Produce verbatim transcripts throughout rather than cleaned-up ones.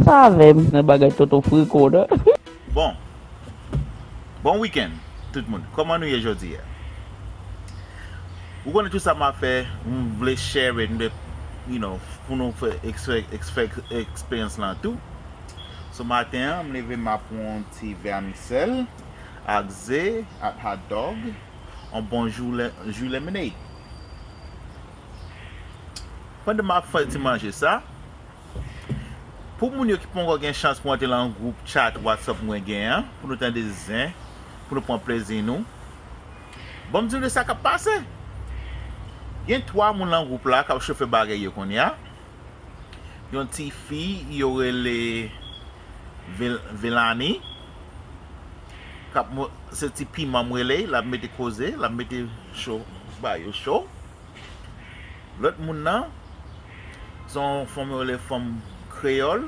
Sa avè m nan bagay tonton Friko nan. Bon. Bon weekend, tout moun. Kòman nou ye jodi a? Ou konnen tout sa m ap fè, m vle share it, m vle, you know, pou nou fè eksperyans lan tou. So maten an, m leve, m ap pran yon ti vèmisèl ak ze, ak hot dog, yon bon jou, jou lemonade. Pandan m ap fè ti manje sa, pou moun yo ki poko gen chans pou antre nan gwoup chat WhatsApp mwen gen an, pou nou tande zen, pou nou pran plezi nou, ban m di nou de sa k ap pase. Gen twa moun nan gwoup la k ap chofe bagay yo kounye a. Yon ti fi yo rele Vil- Vilani, k ap mo- se ti piman m rele, l ap mete koze, l ap mete cho, ba yo cho. Lòt moun nan, se yon fanm yo rele fanm kreyòl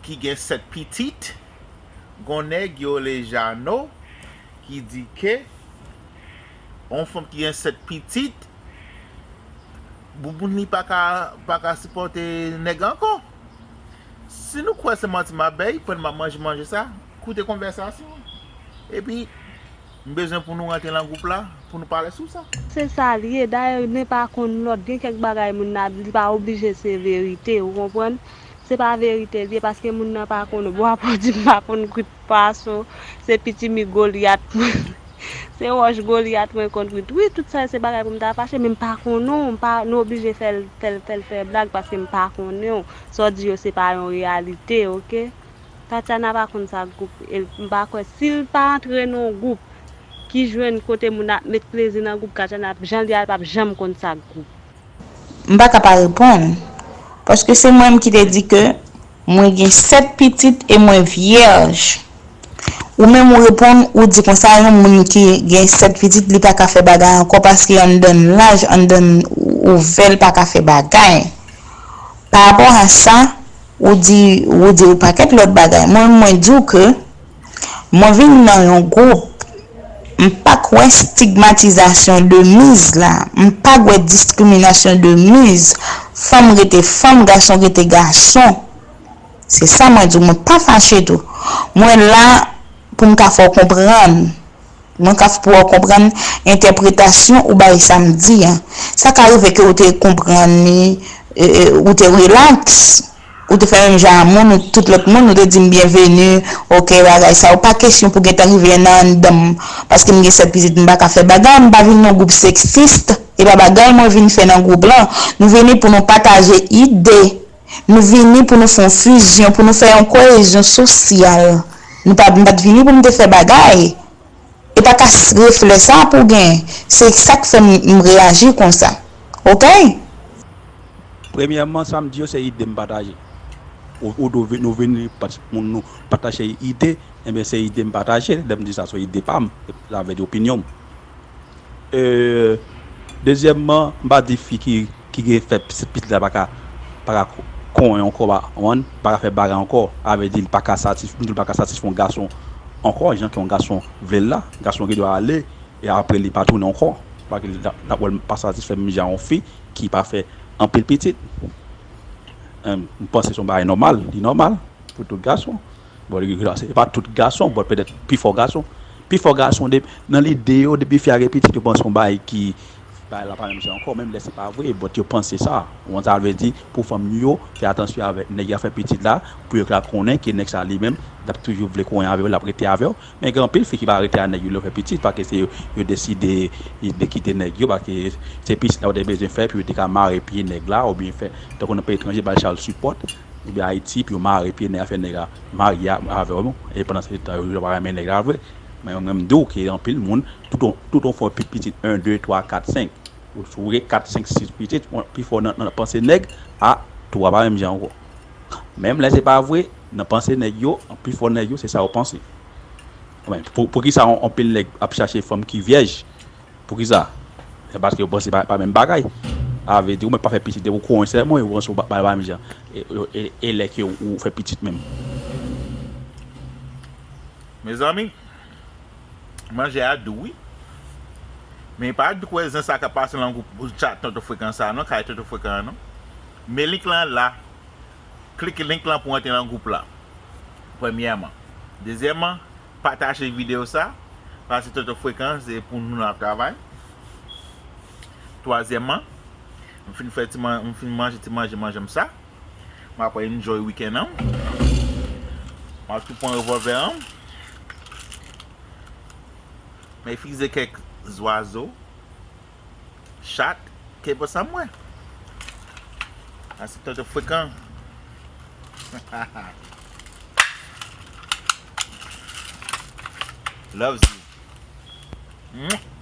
ki gen sèt pitit. Gon nèg yo rele Jano ki di ke yon fanm ki gen sèt pitit, bouboun li pa ka, pa ka sipòte nèg ankò. Si nou kwè se manti m ap bay, pandan m ap manje manje sa, koute konvèsasyon an. Epi, m bezwen pou nou rantre nan gwoup la, pou nou pale sou sa. Se sa l ye. Dayè, nen pa konn lòt. Gen kèk bagay moun nan ap di, li pa oblije se verite, ou konprann? Se pa verite l ye, paske moun nan pa konn ou. Bwa pòdi m pa konn kwit pwason, se pitimi Golyat mwen. Se wòch Golyat mwen konn kwit. Wi, tout sa se bagay pou m ta fache, men m pa konnen w, m pa, nou oblije fè l, fè l, fè l fè blag paske m pa konnen w. Sa w di yo se pa yon reyalite, oke? Tatiana pa konn sa gwoup, e m pa kwè si l pa antre nan yon gwoup ki jwenn kote moun ap met plezi nan gwoup, Tatiana, jan l ye a, l p ap janm konn sa gwoup. M pa ka pa reponn. Paske se mwen menm ki te di ke mwen gen sèt pitit e mwen vyèj. Ou menm ou reponn, ou di konsa, yon moun ki gen sèt pitit, li pa ka fè bagay ankò paske anndan laj, anndan ouvè, l pa ka fè bagay. Pa rapò a sa, ou di, ou di yon pakèt lòt bagay. Mwen, mwen di w ke mwen vin nan yon gwoup, m pa kwè stigmatizasyon de miz la, m pa kwè diskriminasyon de miz, fanm rete fanm, gason rete gason. Se sa mwen di w, mwen pa fache tou. Mwen la pou m ka fè w konprann. Mwen ka fè w konprann entèpretasyon ou bay sa m di an. Sa ka rive ke ou te konprann li, e, e, ou te rilaks, ou te fè menm jan a moun, ou tout lòt moun, ou te di m byenveni, oke, bagay sa yo. Pa kesyon pou gentan rive nan anndan m, paske m gen sèt pitit, m pa ka fè bagay, m pa vin nan gwoup seksis, e pa bagay mwen vin fè nan gwoup lan. Nou vini pou nou pataje ide, nou vini pou nou fè yon fizyon, pou nou fè yon koyezyon sosyal. Nou pa, m pa t vini pou m te fè bagay. E pa ka s- reflè sa pou gen. Se sa k fè m, m reyaji konsa. Oke? Premyèman, sa m di yo se ide m pataje. Ou, ou do vi- nou vini pou moun nou pataje ide, enben se ide m pataje. Lè m di sa se ide pa m, sa vle di opinyon m. E, dezyèmman, m pa di fi ki, ki gen fè pitit la pa ka, pa ka konyen ankò, pa, pa ka fè bagay ankò. Sa vle di li pa ka satisfè, m di l pa ka satisfè yon gason ankò, jan ke yon gason vle l la. Gason gen dwa ale, e apre li pa tounen ankò. Paske l ap wè l pa satisfè menm jan yon fi ki pa fè anpil pitit. M panse se yon bagay nòmal, li nòmal pou tout gason. Bon, li, se pa tout gason, bon, petèt pifò gason. Pifò gason, de, nan lide yo, depi fi a gen pitit, yo panse yon bagay ki, bagay la pa menm jan ankò, menm lè se pa vre, but yo panse sa. Ou konn sa vle di, pou fanm yo, fè atansyon avèk nèg y ap fè pitit la, pou yo ka konnen ke nèg sa li menm, l ap toujou vle konyen avè w, l ap rete avè w. Men gen anpil fi ki pa rete a nèg yo lè yo fè pitit, paske se yo, yo deside de kite nèg yo, paske se pitit la yo te bezwen fè, pou yo te ka mare pye nèg la, oubyen fè, tankou nan peyi etranje, ba l child support, oubyen Ayiti, pou yo mare pye nèg la, fè nèg la marye avè w, e pandan se tan yo, yo pa renmen nèg la vre. Men mwen, m di w ke anpil moun, tout on, tout on fè pi- pitit, en, de, twa, kat, senk. Ou, si w gen kat, senk, sis pitit, pifò nan, nan panse nèg, a, twa pa menm jan ankò. Menm lè se pa vre, nan panse nèg yo, pifò nèg yo, se sa yo panse. Men, pou, poukisa on, anpil nèg ap chache fanm ki vyèj? Poukisa? Se paske yo panse pa, pa menm bagay. Sa vle di, ou menm pa fè pitit, depi w konyen sèlman, yo panse w pa, pa, pa menm jan. E, e, e, e lè ke ou fè pitit menm. Mezanmi, manje a dou wi. Men pa dou kwè zen sa k ap pase nan gwoup chat Tonton Frekan sa non, kay Tonton Frekan an non. Men link lan la. Klike link lan pou antre nan gwoup la. Premyèman. Dezyèmman, pataje videyo sa. Paske Tonton Frekan, se pou nou n ap travay. Twazyèmman, m fin fè ti man, m fin manje ti manje manje m sa. M ap enjoy weekend an. M ap tou pran revòlvè an. Mefize kèk zwazo, chat, ke pou sa mwen. Paske Tonton Frekan. Loves you. Mwah.